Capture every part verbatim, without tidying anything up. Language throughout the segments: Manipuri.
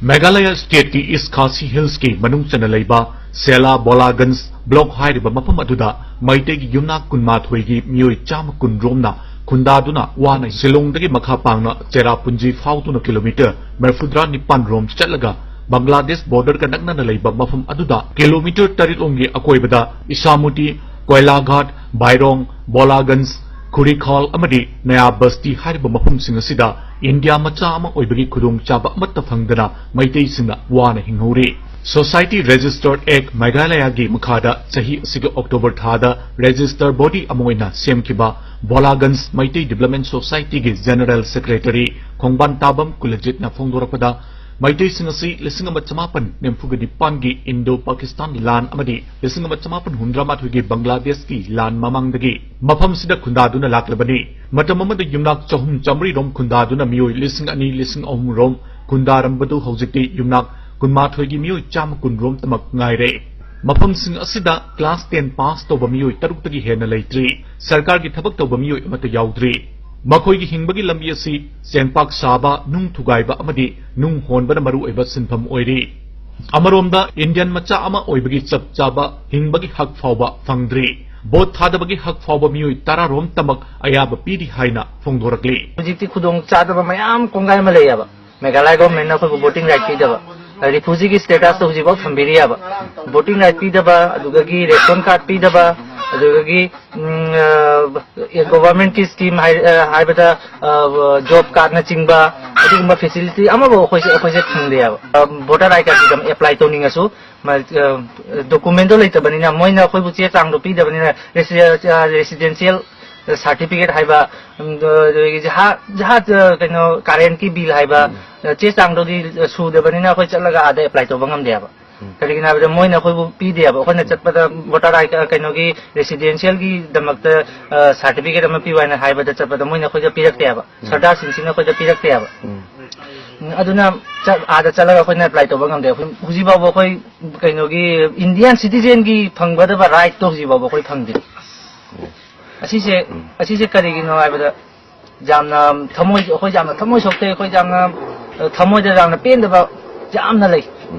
ꯃꯦꯘꯥꯂꯌꯥ ꯁ꯭ꯇꯦꯠꯀꯤ ꯏꯁ ꯈꯥꯁꯤ ꯍꯤꯜꯁꯀꯤ ꯃꯅꯨꯡ ꯆꯟꯅ ꯂꯩꯕ ꯁꯦꯂꯥ ꯕꯣꯂꯥꯒꯟꯖ ꯕ꯭ꯂꯣꯛ ꯍꯥꯏꯔꯤꯕ ꯃꯐꯝ ꯑꯗꯨꯗ ꯃꯩꯇꯩꯒꯤ ꯌꯨꯝꯅꯥꯛ ꯀꯨꯟꯃꯥꯊꯣꯏꯒꯤ ꯃꯤꯑꯣꯏ ꯆꯥꯝꯃ ꯀꯨꯟ ꯔꯣꯝꯅ ꯈꯨꯟꯗꯥꯗꯨꯅ ꯋꯥꯅ ꯁꯤꯂꯣꯡꯗꯒꯤ ꯃꯈꯥ ꯄꯥꯡꯅ ꯆꯦꯔꯥꯄꯨꯟꯖꯤ ꯐꯥꯎꯗꯨꯅ ꯀꯤꯂꯣꯃꯤꯇꯔ ꯃꯔꯤꯐꯨꯇꯔꯥ ꯅꯤꯄꯥꯟ ꯔꯣꯝ ꯆꯠꯂꯒ ꯕꯪꯒ꯭ꯂꯥꯗꯦꯁ ꯕꯣꯔꯗꯔꯒ ꯅꯛꯅꯅ ꯂꯩꯕ ꯃꯐꯝ ꯑꯗꯨꯗ ꯀꯤꯂꯣꯃꯤꯇꯔ ꯇꯔꯦꯠ ꯔꯣꯝꯒꯤ ꯑꯀꯣꯏꯕꯗ ꯏꯁꯥꯃꯨꯇꯤ, ꯀꯣꯏꯂꯥꯘꯥꯠ, ꯕꯥꯏꯔꯣꯡ, ꯕꯣꯂꯥꯒꯟꯖ, ꯈꯨꯔꯤꯈꯥꯜ ꯑꯃꯗꯤ ꯅꯌꯥ ꯕꯁꯇꯤ ꯍꯥꯏꯔꯤꯕ ꯃꯐꯝꯁꯤꯡ ꯑꯁꯤꯗ ꯏꯟꯗꯤꯌꯥ ꯃꯆꯥ ꯑꯃ ꯑꯣꯏꯕꯒꯤ ꯈꯨꯗꯣꯡꯆꯥꯕ ꯑꯃꯠꯇ ꯐꯪꯗꯅ ꯃꯩꯇꯩꯁꯤꯡꯅ ꯋꯥꯅ ꯍꯤꯡꯍꯧꯔꯤ꯫ Society Registered Act ꯃꯦꯘꯥꯂꯌꯥꯒꯤ ꯃꯈꯥꯗ ꯆꯍꯤ ꯑꯁꯤꯒꯤ ꯑꯣꯛꯇꯣꯕꯔ ꯊꯥꯗ ꯔꯦꯖꯤꯁꯇꯔ ꯕꯣꯗꯤ ꯑꯃ ꯑꯣꯏꯅ ꯁꯦꯝꯈꯤꯕ ꯕꯣꯂꯥꯒꯟꯖ ꯃꯩꯇꯩ ꯗꯤꯕ꯭ꯂꯞꯃꯦꯟ ꯁꯣꯁꯥꯏꯇꯤꯒꯤ ꯖꯦꯅꯔꯦꯜ ꯁꯦꯀ꯭ꯔꯦꯇꯔꯤ ꯈꯣꯡꯕꯥꯟ ꯇꯥꯕꯝ ꯀꯨꯂꯖꯤꯠꯅ ꯐꯣꯡꯗꯣꯔꯛꯄꯗ, ꯃꯩꯇꯩꯁꯤꯡ ꯑꯁꯤ ꯂꯤꯁꯤꯡ ꯑꯃ ꯆꯃꯥꯄꯟ ꯅꯤꯐꯨꯒ ꯅꯤꯄꯥꯟꯒꯤ ꯏꯟꯗꯣ ꯄꯥꯀꯤꯁꯇꯥꯟ ꯂꯥꯟ ꯑꯃꯗꯤ ꯂꯤꯁꯤꯡ ꯑꯃ ꯆꯃꯥꯄꯟ ꯍꯨꯝꯗ꯭ꯔꯥ ꯃꯥꯊꯣꯏꯒꯤ ꯕꯪꯒ꯭ꯂꯥꯗꯦꯁꯀꯤ ꯂꯥꯟ ꯃꯃꯥꯡꯗꯒꯤ ꯃꯐꯝꯁꯤꯗ ꯈꯨꯟꯗꯥꯗꯨꯅ ꯂꯥꯛꯂꯕꯅꯤ꯫ ꯃꯇꯝ ꯑꯃꯗ ꯌꯨꯝꯅꯥꯛ ꯆꯍꯨꯝ ꯆꯥꯃꯔꯤ ꯔꯣꯝ ꯈꯨꯟꯗꯥꯗꯨꯅ ꯃꯤꯑꯣꯏ ꯂꯤꯁꯤꯡ ꯑꯅꯤ, ꯂꯤꯁꯤꯡ ꯑꯍꯨꯝ ꯔꯣꯝ ꯈꯨꯟꯗꯥꯔꯝꯕꯗꯨ ꯍꯧꯖꯤꯛꯇꯤ ꯌꯨꯝꯅꯥꯛ ꯀꯨꯟꯃꯥꯊꯣꯏꯒꯤ ꯃꯤꯑꯣꯏ ꯆꯥꯝꯃ ꯀꯨꯟ ꯔꯣꯝꯇꯃꯛ ꯉꯥꯏꯔꯦ꯫ ꯃꯐꯝꯁꯤꯡ ꯑꯁꯤꯗ ꯀ꯭ꯂꯥꯁ ꯇꯦꯟ ꯄꯥꯁ ꯇꯧꯕ ꯃꯤꯑꯣꯏ ꯇꯔꯨꯛꯇꯒꯤ ꯍꯦꯟꯅ ꯂꯩꯇ꯭ꯔꯤ꯫ ꯁꯔꯀꯥꯔꯒꯤ ꯊꯕꯛ ꯇꯧꯕ ꯃꯤꯑꯣꯏ ꯑꯃꯠꯇ ꯌꯥꯎꯗ꯭ꯔꯤ꯫ ꯃꯈꯣꯏꯒꯤ ꯍꯤꯡꯕꯒꯤ ꯂꯝꯕꯤ ꯑꯁꯤ ꯆꯦꯡꯄꯥꯛ ꯁꯥꯕ, ꯅꯨꯡ ꯊꯨꯒꯥꯏꯕ ꯑꯃꯗꯤ ꯅꯨꯡ ꯍꯣꯟꯕꯅ ꯃꯔꯨꯑꯣꯏꯕ ꯁꯤꯟꯐꯝ ꯑꯣꯏꯔꯤ꯫ ꯑꯃꯔꯣꯝꯗ, ꯏꯟꯗꯤꯌꯟ ꯃꯆꯥ ꯑꯃ ꯑꯣꯏꯕꯒꯤ ꯆꯞ ꯆꯥꯕ ꯍꯤꯡꯕꯒꯤ ꯍꯛ ꯐꯥꯎꯕ ꯐꯪꯗ꯭ꯔꯤ꯫ ꯚꯣꯠ ꯊꯥꯗꯕꯒꯤ ꯍꯛ ꯐꯥꯎꯕ ꯃꯤꯑꯣꯏ ꯇꯔꯥ ꯔꯣꯝꯇꯃꯛ ꯑꯌꯥꯕ ꯄꯤꯔꯤ ꯍꯥꯏꯅ ꯐꯣꯡꯗꯣꯔꯛꯂꯤ꯫ ꯍꯧꯖꯤꯛꯇꯤ ꯈꯨꯗꯣꯡ ꯆꯥꯗꯕ ꯃꯌꯥꯝ ꯀꯣꯡꯒꯥꯏ ꯑꯃ ꯂꯩꯌꯦꯕ꯫ ꯃꯦꯘꯥꯂꯌꯥ ꯒꯣꯔꯃꯦꯟꯅ ꯑꯩꯈꯣꯏꯕꯨ ꯚꯣꯇꯤꯡ ꯔꯥꯏꯠ ꯄꯤꯗꯕ, ꯔꯤꯐ꯭ꯌꯨꯖꯤꯒꯤ ꯁ꯭ꯇꯦꯇꯁꯇ ꯍꯧꯖꯤꯛꯐꯥꯎ ꯊꯝꯕꯤꯔꯤꯑꯕ꯫ ꯚꯣꯇꯤꯡ ꯔꯥꯏꯠ ꯄꯤꯗꯕ, ꯑꯗꯨꯗꯒꯤ ꯔꯦꯁꯟ ꯀꯥꯔꯗ ꯄꯤꯗꯕ, ꯑꯗꯨꯗꯒꯤ, ꯎꯝ, ꯑ, ꯒꯣꯚꯔꯟꯃꯦꯟꯠꯀꯤ ꯁ꯭ꯀꯤꯝ ꯍꯥꯏ-, ꯑ, ꯍꯥꯏꯕꯗ, ꯑ, ꯖꯣꯕ ꯀꯥꯔꯗꯅꯆꯤꯡꯕ ꯑꯗꯨꯒꯨꯝꯕ ꯐꯦꯁꯤꯂꯤꯇꯤ ꯑꯃꯐꯥꯎ ꯑꯩꯈꯣꯏꯁꯦ, ꯑꯩꯈꯣꯏꯁꯦ ꯐꯪꯗꯦꯕ꯫ ꯑ, ꯚꯣꯇꯔ ꯑꯥꯏ ꯀꯥꯔꯗꯀꯤꯗꯃꯛ ꯑꯦꯄ꯭ꯂꯥꯏ ꯇꯧꯅꯤꯡꯉꯁꯨ, ꯃ-, ꯑ, ꯗꯣꯀꯨꯃꯦꯟꯗꯣ ꯂꯩꯇꯕꯅꯤꯅ, ꯃꯣꯏꯅ ꯑꯩꯈꯣꯏꯕꯨ ꯆꯦ ꯆꯥꯡꯗꯣ ꯄꯤꯗꯕꯅꯤꯅ, ꯔꯦꯁꯤ-, ꯑ, ꯔꯦꯁꯤꯗꯦꯟꯁꯤꯌꯦꯜ ꯁꯥꯔꯇꯤꯐꯤꯀꯦꯠ ꯍꯥꯏꯕ, ꯎꯝ, ꯑꯗꯒꯤ ꯖꯍꯥ-, ꯖꯍꯥ-, ꯑ, ꯀꯩꯅꯣ, ꯀꯥꯔꯦꯟꯠꯀꯤ ꯕꯤꯜ ꯍꯥꯏꯕ, ꯎꯝ꯫ ꯑ, ꯆꯦ ꯆꯥꯡꯗꯨꯗꯤ ꯁꯨꯗꯕꯅꯤꯅ ꯑꯩꯈꯣꯏ ꯆꯠꯂꯒ ꯑꯥꯗ ꯑꯦꯄ꯭ꯂꯥꯏ ꯇꯧꯕ ꯉꯝꯗꯦꯕ꯫ ꯎꯝ꯫ ꯀꯔꯤꯒꯤꯅꯣ ꯍꯥꯏꯕꯗ ꯃꯣꯏꯅ ꯑꯩꯈꯣꯏꯕꯨ ꯄꯤꯗꯦꯕ꯫ ꯑꯩꯈꯣꯏꯅ ꯆꯠꯄꯗ ꯚꯣꯇꯔ ꯑꯥꯏ-, ꯀ-, ꯀꯩꯅꯣꯒꯤ ꯔꯦꯁꯤꯗꯦꯟꯁꯤꯌꯦꯜꯒꯤꯗꯃꯛꯇ, ꯑ, ꯁꯥꯔꯇꯤꯐꯤꯀꯦꯠ ꯑꯃ ꯄꯤꯌꯨ ꯍꯥꯏꯅ ꯍꯥꯏꯕꯗ ꯆꯠꯄꯗ ꯃꯣꯏꯅ ꯑꯩꯈꯣꯏꯗ ꯄꯤꯔꯛꯇꯦꯕ꯫ ꯎꯝ꯫ ꯁꯔꯗꯥꯔ ꯁꯤꯡ ꯁꯤꯡꯅ ꯑꯩꯈꯣꯏꯗ ꯄꯤꯔꯛꯇꯦꯕ꯫ ꯎꯝ꯫ ꯎꯝ, ꯑꯗꯨꯅ ꯆꯠ-, ꯑꯥꯗ ꯆꯠꯂꯒ ꯑꯩꯈꯣꯏꯅ ꯑꯦꯄ꯭ꯂꯥꯏ ꯇꯧꯕ ꯉꯝꯗꯦ꯫ ꯑꯩꯈꯣꯏ ꯍꯧꯖꯤꯛ ꯐꯥꯎꯕ ꯑꯩꯈꯣꯏ ꯀꯩꯅꯣꯒꯤ ꯏꯟꯗꯤꯌꯥꯟ ꯁꯤꯇꯤꯖꯦꯟꯒꯤ ꯐꯪꯒꯗꯕ ꯔꯥꯏꯠꯇꯣ ꯍꯧꯖꯤꯛ ꯐꯥꯎꯕ ꯑꯩꯈꯣꯏ ꯐꯪꯗꯦ꯫ ꯎꯝ꯫ ꯑꯁꯤꯁꯦ, ꯎꯝ꯫ ꯑꯁꯤꯁꯦ ꯀꯔꯤꯒꯤꯅꯣ ꯍꯥꯏꯕꯗ, ꯌꯥꯝꯅ ꯊꯃꯣꯏ, ꯑꯩꯈꯣꯏ ꯌꯥꯝꯅ ꯊꯃꯣꯏ ꯁꯣꯛꯇꯦ, ꯑꯩꯈꯣꯏ ꯌꯥꯝꯅ, ꯑ, ꯊꯃꯣꯏꯗ ꯌꯥꯝꯅ ꯄꯦꯟꯗꯕ ꯌꯥꯝꯅ ꯂꯩ꯫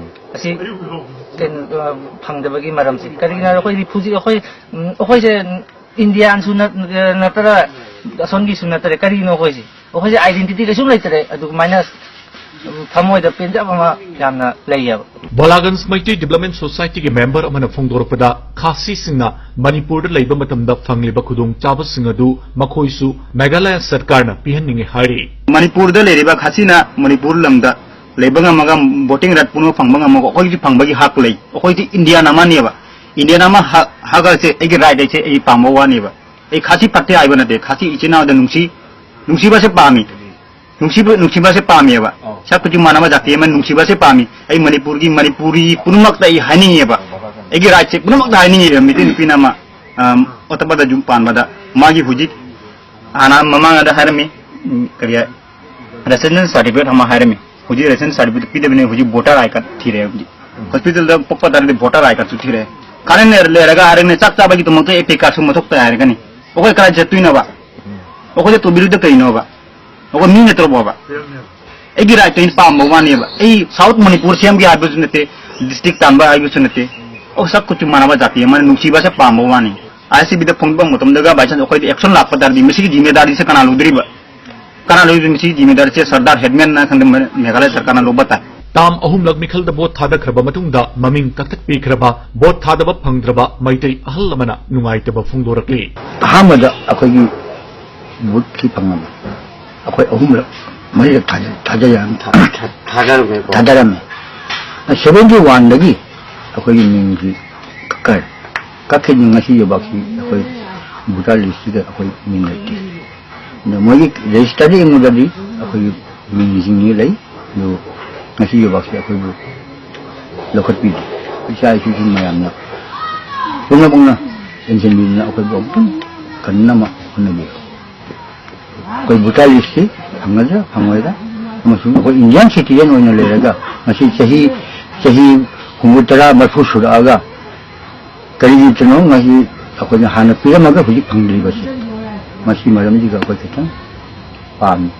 ꯑꯁꯤ ꯀꯩꯅꯣ, ꯑ, ꯐꯪꯗꯕꯒꯤ ꯃꯔꯝꯁꯦ ꯀꯔꯤꯒꯤꯅꯣ ꯍꯥꯏꯔꯗꯤ ꯑꯩꯈꯣꯏ ꯔꯤꯐ꯭ꯌꯨꯖꯤ, ꯑꯩꯈꯣꯏ, ꯎꯝ, ꯑꯩꯈꯣꯏꯁꯦ ꯏꯟꯗꯤꯌꯥꯟꯁꯨ ꯅꯠ-, ꯅꯠꯇ꯭ꯔ ꯑꯁꯣꯝꯒꯤꯁꯨ ꯅꯠꯇ꯭ꯔꯦ꯫ ꯀꯔꯤꯒꯤꯅꯣ ꯑꯩꯈꯣꯏꯁꯦ? ꯑꯩꯈꯣꯏꯁꯦ ꯑꯥꯏꯗꯦꯟꯇꯤꯇꯤ ꯀꯩꯁꯨꯝ ꯂꯩꯇ꯭ꯔꯦ꯫ ꯑꯗꯨꯃꯥꯏꯅ, ꯎꯝ, ꯊꯃꯣꯏꯗ ꯄꯦꯟꯖꯕ ꯑꯃ ꯌꯥꯝꯅ ꯂꯩꯌꯦꯕ꯫ ꯕꯣꯂꯥꯒꯟꯖ ꯃꯩꯇꯩ ꯗꯤꯕ꯭ꯂꯞꯃꯦꯟ ꯁꯣꯁꯥꯏꯇꯤꯒꯤ ꯃꯦꯝꯕꯔ ꯑꯃꯅ ꯐꯣꯡꯗꯣꯔꯛꯄꯗ, ꯈꯥꯁꯤꯁꯤꯡꯅ ꯃꯅꯤꯄꯨꯔꯗ ꯂꯩꯕ ꯃꯇꯝꯗ ꯐꯪꯂꯤꯕ ꯈꯨꯗꯣꯡꯆꯥꯕꯁꯤꯡ ꯑꯗꯨ ꯃꯈꯣꯏꯁꯨ ꯃꯦꯘꯥꯂꯌ ꯁꯔꯀꯥꯔꯅ ꯄꯤꯍꯟꯅꯤꯡꯏ ꯍꯥꯏꯔꯤ꯫ ꯃꯅꯤꯄꯨꯔꯗ ꯂꯩꯔꯤꯕ ꯈꯥꯁꯤꯅ ꯃꯅꯤꯄꯨꯔ ꯂꯝꯗ ꯂꯩꯕ ꯉꯝꯃꯒ, ꯚꯣꯇꯤꯡ ꯔꯥꯏꯠ ꯄꯨꯝꯅꯃꯛ ꯐꯪꯕ ꯉꯝꯃꯒ, ꯑꯩꯈꯣꯏꯒꯤ ꯐꯪꯕꯒꯤ ꯍꯛ ꯂꯩ꯫ ꯑꯩꯈꯣꯏꯗꯤ ꯏꯟꯗꯤꯌꯥꯟ ꯑꯃꯅꯦꯕ꯫ ꯏꯟꯗꯤꯌꯥꯟ ꯑꯃ ꯍꯛ, ꯍꯛ ꯑꯁꯦ ꯑꯩꯒꯤ ꯔꯥꯏꯠ ꯑꯁꯦ ꯑꯩ ꯄꯥꯝꯕ ꯋꯥꯅꯦꯕ꯫ ꯑꯩ ꯈꯥꯁꯤ ꯐꯠꯇꯦ ꯍꯥꯏꯕ ꯅꯠꯇꯦ꯫ ꯈꯥꯁꯤ ꯏꯆꯤꯟ ꯏꯅꯥꯎꯗ ꯅꯨꯡꯁꯤ, ꯅꯨꯡꯁꯤꯕꯁꯦ ꯄꯥꯝꯃꯤ꯫ ꯅꯨꯡꯁꯤꯕ, ꯅꯨꯡꯁꯤꯕꯁꯦ ꯄꯥꯝꯃꯦꯕ꯫ ꯁꯛ ꯀꯨꯆꯨ ꯃꯥꯟꯅꯕ ꯖꯥꯇꯤ ꯑꯃ ꯅꯨꯡꯁꯤꯕꯁꯦ ꯄꯥꯝꯃꯤ꯫ ꯑꯩ ꯃꯅꯤꯄꯨꯔꯒꯤ, ꯃꯅꯤꯄꯨꯔꯤ ꯄꯨꯝꯅꯃꯛꯇ ꯑꯩ ꯍꯥꯏꯅꯤꯡꯉꯦꯕ꯫ ꯑꯩꯒꯤ ꯔꯥꯏꯠꯁꯦ ꯄꯨꯝꯅꯃꯛꯇ ꯍꯥꯏꯅꯤꯡꯉꯦꯕ꯫ ꯃꯩꯇꯩ ꯅꯨꯄꯤꯅ ꯑꯃ, ꯑꯝ, ꯑꯇꯣꯞꯄꯗ ꯌꯨꯝ ꯄꯥꯟꯕꯗ ꯃꯥꯒꯤ ꯍꯧꯖꯤꯛ ꯍꯥꯟꯅ ꯃꯃꯥꯡꯗ ꯍꯥꯏꯔꯝꯃꯤ, ꯎꯝ, ꯀꯔꯤ ꯍꯥꯏ? ꯔꯦꯁꯤꯗꯦꯟꯁ ꯁꯥꯔꯇꯤꯐꯤꯀꯦꯠ ꯑꯃ ꯍꯥꯏꯔꯝꯃꯤ꯫ ꯍꯧꯖꯤꯛ ꯔꯦꯁꯤꯗꯦꯟꯁ ꯁꯥꯔꯇꯤꯐꯤꯀꯦꯠ ꯄꯤꯗꯕꯅꯤ, ꯍꯧꯖꯤꯛ ꯚꯣꯇꯔ ꯑꯥꯏ ꯀꯥꯔꯗ ꯊꯤꯔꯦ ꯍꯧꯖꯤꯛ꯫ ꯍꯣꯁꯄꯤꯇꯥꯜꯗ ꯄꯣꯛꯄ ꯇꯥꯔꯗꯤ ꯚꯣꯇꯔ ꯑꯥꯏ ꯀꯥꯔꯗꯁꯨ ꯊꯤꯔꯦ꯫ ꯀꯥꯔꯦꯟ ꯂꯩꯔ-, ꯂꯩꯔꯒ ꯍꯥꯏꯔꯒꯅꯤ, ꯆꯥꯛ ꯆꯥꯕꯒꯤ ꯗꯃꯛꯇ ꯑꯦ ꯄꯤ ꯀꯥꯔꯗꯁꯨ ꯃꯊꯧ ꯇꯥꯏ ꯍꯥꯏꯔꯒꯅꯤ꯫ ꯑꯩꯈꯣꯏ ꯀꯗꯥꯏ ꯆꯠꯇꯣꯏꯅꯣꯕ? ꯑꯩꯈꯣꯏꯗ ꯇꯧꯕꯤꯔꯤꯗꯣ ꯀꯩꯅꯣꯕ? ꯑꯩꯈꯣꯏ ꯃꯤ ꯅꯠꯇ꯭ꯔꯕꯣꯕ? ꯑꯩꯒꯤ ꯔꯥꯏꯠꯇ ꯑꯩꯅ ꯄꯥꯝꯕ ꯋꯥꯅꯦꯕ꯫ ꯑꯩ ꯁꯥꯎꯠ ꯃꯅꯤꯄꯨꯔ ꯁꯦꯝꯒꯦ ꯍꯥꯏꯕꯁꯨ ꯅꯠꯇꯦ, ꯗꯤꯁꯇ꯭ꯔꯤꯛ ꯇꯥꯟꯕ ꯍꯥꯏꯕꯁꯨ ꯅꯠꯇꯦ꯫ ꯑꯩꯈꯣꯏ ꯁꯛ ꯀꯨꯆꯨ ꯃꯥꯟꯅꯕ ꯖꯥꯇꯤ ꯑꯃꯅ ꯅꯨꯡꯁꯤꯕꯁꯦ ꯄꯥꯝꯕ ꯋꯥꯅꯤ꯫ ꯑꯥꯏ ꯑꯦꯁ ꯇꯤ ꯚꯤꯗ ꯐꯣꯡꯗꯣꯛꯄ ꯃꯇꯝꯗꯒ by chance ꯑꯩꯈꯣꯏꯗ action ꯂꯥꯛꯄ ꯇꯥꯔꯗꯤ ꯃꯁꯤꯒꯤ ꯖꯤꯝꯃꯦꯗꯥꯔꯤꯁꯦ ꯀꯅꯥ ꯂꯧꯗꯣꯔꯤꯕ? ꯀꯅꯥ ꯂꯧꯗꯣꯏꯅꯣ? ꯃꯁꯤꯒꯤ ꯖꯤꯝꯃꯦꯗꯥꯔꯤꯁꯦ ꯁꯔꯗꯥꯔ ꯍꯦꯗꯃꯦꯟꯅ ꯈꯪꯗꯦ, ꯃꯦ-, ꯃꯦꯘꯥꯂꯌ ꯁꯔꯀꯥꯔꯅ ꯂꯧꯕ ꯇꯥꯏ꯫ ꯇꯥꯝ ꯑꯍꯨꯝꯂꯛ ꯃꯤꯈꯜꯗ ꯚꯣꯠ ꯊꯥꯗꯈ꯭ꯔꯕ ꯃꯇꯨꯡꯗ ꯃꯃꯤꯡ ꯀꯛꯊꯠꯄꯤꯈ꯭ꯔꯕ, ꯚꯣꯠ ꯊꯥꯗꯕ ꯐꯪꯗ꯭ꯔꯕ ꯃꯩꯇꯩ ꯑꯍꯜ ꯑꯃꯅ ꯅꯨꯡꯉꯥꯏꯇꯕ ꯐꯣꯡꯗꯣꯔꯛꯂꯤ꯫ ꯑꯍꯥꯟꯕꯗ ꯑꯩꯈꯣꯏꯒꯤ ꯚꯣꯠꯀꯤ ꯐꯪꯉꯝꯃꯤ꯫ ꯑꯩꯈꯣꯏ ꯑꯍꯨꯝꯂꯛ, ꯃꯔꯤꯔꯛ ꯊꯥꯖ-, ꯊꯥꯖ-, ꯊꯥ-, ꯊꯥꯗꯔꯝꯃꯦꯀꯣ꯫ ꯊꯥꯗꯔꯝꯃꯦ꯫ ꯁꯚꯦꯟꯇꯤ ꯋꯥꯟꯗꯒꯤ ꯑꯩꯈꯣꯏꯒꯤ ꯃꯤꯡꯁꯤ ꯀꯛꯈ꯭ꯔꯦ꯫ ꯀꯛꯈꯤꯕꯅꯤ ꯉꯁꯤ ꯌꯧꯕꯥꯛꯁꯤ ꯑꯩꯈꯣꯏ ꯚꯣꯇꯔ ꯂꯤꯁꯁꯤꯗ ꯑꯩꯈꯣꯏ ꯃꯤꯡ ꯂꯩꯇꯦ꯫ ꯑꯗꯣ ꯃꯣꯏꯒꯤ ꯔꯦꯖꯤꯁꯇꯔꯗ ꯌꯦꯡꯕꯗꯗꯤ ꯑꯩꯈꯣꯏꯒꯤ ꯃꯤꯡꯁꯤꯡꯁꯤ ꯂꯩ꯫ ꯑꯗꯨ ꯉꯁꯤ ꯌꯧꯕꯥꯛꯁꯤ ꯑꯩꯈꯣꯏꯕꯨ ꯂꯧꯈꯠꯄꯤꯗꯦ꯫ ꯏꯆꯥ ꯏꯁꯨꯁꯤꯡ ꯃꯌꯥꯝꯅ ꯄꯨꯟꯅ ꯄꯨꯟꯅ ꯌꯦꯡꯁꯤꯟꯕꯤꯗꯨꯅ ꯑꯩꯈꯣꯏꯕꯨ ꯑꯃꯨꯛꯇꯪ ꯀꯟꯅꯕ ꯍꯣꯠꯅꯕꯤꯌꯨ꯫ ꯑꯩꯈꯣꯏ ꯚꯣꯇꯔ ꯂꯤꯁꯁꯤ ꯐꯪꯒꯗ꯭ꯔꯥ ꯐꯪꯉꯣꯏꯗ꯭ꯔꯥ ꯑꯃꯁꯨꯡ ꯑꯩꯈꯣꯏ ꯏꯟꯗꯤꯌꯥꯟ ꯁꯤꯇꯤꯖꯦꯟ ꯑꯣꯏꯅ ꯂꯩꯔꯒ ꯉꯁꯤ ꯆꯍꯤ, ꯆꯍꯤ ꯍꯨꯝꯐꯨ ꯇꯔꯥ ꯃꯔꯤꯐꯨ ꯁꯨꯔꯛꯑꯒ ꯀꯔꯤꯒꯤꯅꯣ ꯉꯁꯤ ꯑꯩꯈꯣꯏꯅ ꯍꯥꯟꯅ ꯄꯤꯔꯝꯃꯒ ꯍꯧꯖꯤꯛ ꯐꯪꯗ꯭ꯔꯤꯕꯁꯦ? ꯃꯁꯤ ꯃꯔꯝꯁꯤꯒ ꯑꯩꯈꯣꯏ ꯈꯤꯇꯪ ꯄꯥꯝꯃꯤ꯫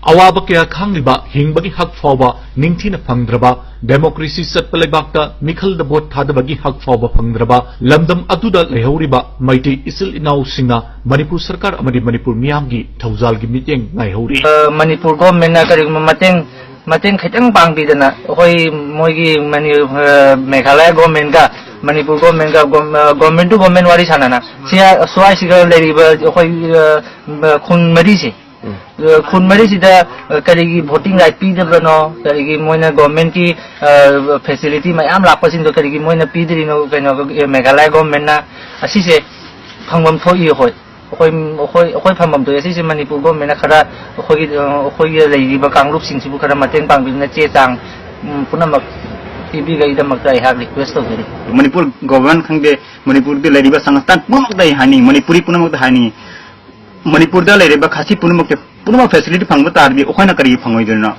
ꯑꯋꯥꯕ ꯀꯌꯥ ꯈꯥꯡꯂꯤꯕ, ꯍꯤꯡꯕꯒꯤ ꯍꯛ ꯐꯥꯎꯕ ꯅꯤꯡꯊꯤꯅ ꯐꯪꯗ꯭ꯔꯕ, ꯗꯦꯃꯣꯀ꯭ꯔꯦꯁꯤ ꯆꯠꯄ ꯂꯩꯕꯥꯛꯇ ꯃꯤꯈꯜꯗ ꯚꯣꯠ ꯊꯥꯗꯕꯒꯤ ꯍꯛ ꯐꯥꯎꯕ ꯐꯪꯗ꯭ꯔꯕ ꯂꯝꯗꯝ ꯑꯗꯨꯗ ꯂꯩꯍꯧꯔꯤꯕ ꯃꯩꯇꯩ ꯏꯆꯤꯜ ꯏꯅꯥꯎꯁꯤꯡꯅ ꯃꯅꯤꯄꯨꯔ ꯁꯔꯀꯥꯔ ꯑꯃꯗꯤ ꯃꯅꯤꯄꯨꯔ ꯃꯤꯌꯥꯝꯒꯤ ꯊꯧꯖꯥꯜꯒꯤ ꯃꯤꯠꯌꯦꯡ ꯉꯥꯏꯍꯧꯔꯤ꯫ ꯑ, ꯃꯅꯤꯄꯨꯔ ꯒꯣꯔꯃꯦꯟꯅ ꯀꯔꯤꯒꯨꯝꯕ ꯃꯇꯦꯡ, ꯃꯇꯦꯡ ꯈꯤꯇꯪ ꯄꯥꯡꯕꯤꯗꯅ, ꯑꯩꯈꯣꯏ ꯃꯣꯏꯒꯤ ꯃꯅꯤ-, ꯑ, ꯃꯦꯘꯥꯂꯌꯥ ꯒꯣꯔꯃꯦꯟꯒ ꯃꯅꯤꯄꯨꯔ ꯒꯣꯔꯃꯦꯟꯒ ꯒꯣꯔ-, ꯑ, ꯒꯣꯔꯃꯦꯟ ꯇꯨ ꯒꯣꯔꯃꯦꯟ ꯋꯥꯔꯤ ꯁꯥꯟꯅꯅ, ꯁꯤ, ꯁ꯭ꯋꯥꯏꯁꯤꯒ ꯂꯩꯔꯤꯕ ꯑꯩꯈꯣꯏ, ꯑ, ꯈꯨꯟ ꯃꯔꯤꯁꯦ, ꯎꯝ꯫ ꯑ, ꯈꯨꯟ ꯃꯔꯤꯁꯤꯗ, ꯑ, ꯀꯔꯤꯒꯤ ꯚꯣꯇꯤꯡ ꯔꯥꯏꯠ ꯄꯤꯗꯕꯅꯣ, ꯀꯔꯤꯒꯤ ꯃꯣꯏꯅ ꯒꯣꯔꯃꯦꯟꯒꯤ, ꯑ, ꯐꯦꯁꯤꯂꯤꯇꯤ ꯃꯌꯥꯝ ꯂꯥꯛꯄꯁꯤꯡꯗꯣ ꯀꯔꯤꯒꯤ ꯃꯣꯏꯅ ꯄꯤꯗ꯭ꯔꯤꯅꯣ, ꯀꯩꯅꯣ, ꯑ, ꯃꯦꯘꯥꯂꯌꯥ ꯒꯣꯔꯃꯦꯟꯅ? ꯑꯁꯤꯁꯦ ꯐꯪꯐꯝ ꯊꯣꯛꯏ꯫ ꯑꯩꯈꯣꯏ, ꯑꯩꯈꯣꯏ, ꯑꯩꯈꯣꯏ, ꯑꯩꯈꯣꯏ ꯐꯪꯐꯝ ꯊꯣꯛꯏ꯫ ꯑꯁꯤꯁꯦ ꯃꯅꯤꯄꯨꯔ ꯒꯣꯔꯃꯦꯟꯅ ꯈꯔ ꯑꯩꯈꯣꯏꯒꯤ, ꯑ, ꯑꯩꯈꯣꯏꯒꯤ ꯂꯩꯔꯤꯕ ꯀꯥꯡꯂꯨꯞꯁꯤꯡꯁꯤꯕꯨ ꯈꯔ ꯃꯇꯦꯡ ꯄꯥꯡꯕꯤꯗꯨꯅ ꯆꯦ ꯆꯥꯡ, ꯎꯝ, ꯄꯨꯝꯅꯃꯛ ꯄꯤꯕꯤꯕꯒꯤꯗꯃꯛꯇ ꯑꯩꯍꯥꯛ ꯔꯤꯀ꯭ꯋꯦꯁ ꯇꯧꯖꯔꯤ꯫ ꯃꯅꯤꯄꯨꯔ ꯒꯣꯔꯃꯦꯟ ꯈꯪꯗꯦ, ꯃꯅꯤꯄꯨꯔꯗ ꯂꯩꯔꯤꯕ ꯁꯪꯁꯊꯥꯟ ꯄꯨꯝꯅꯃꯛꯇ ꯑꯩ ꯍꯥꯏꯅꯤꯡꯉꯤ, ꯃꯅꯤꯄꯨꯔꯤ ꯄꯨꯝꯅꯃꯛꯇ ꯍꯥꯏꯅꯤꯡꯉꯤ, ꯃꯅꯤꯄꯨꯔꯗ ꯂꯩꯔꯤꯕ ꯈꯥꯁꯤ ꯄꯨꯝꯅꯃꯛꯇ, ꯄꯨꯝꯅꯃꯛ ꯐꯦꯁꯤꯂꯤꯇꯤ ꯐꯪꯕ ꯇꯥꯔꯗꯤ ꯑꯩꯈꯣꯏꯅ ꯀꯔꯤꯒꯤ ꯐꯪꯉꯣꯏꯗꯣꯏꯅꯣ?